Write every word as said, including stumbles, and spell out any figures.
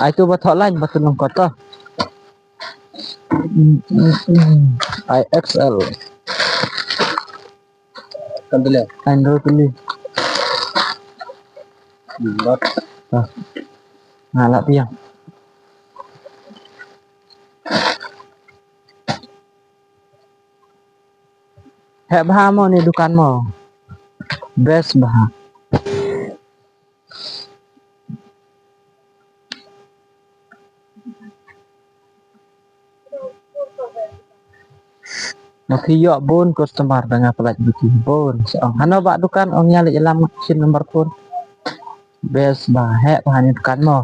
Ai tu ba thoh line ba tu nang kota. I X L. Kan tu le. Andro tu ni. Hmm, bot. Ah. Ngala tiang. Heh bha mo ni dukan mo. Best bha. Ma phi ïoh bun customer da nga pynlait beauty bun. Sa ong hano ba dukan, ong ïa leit ïalam shin number phone. Best bha, heh bha ni dukan mo.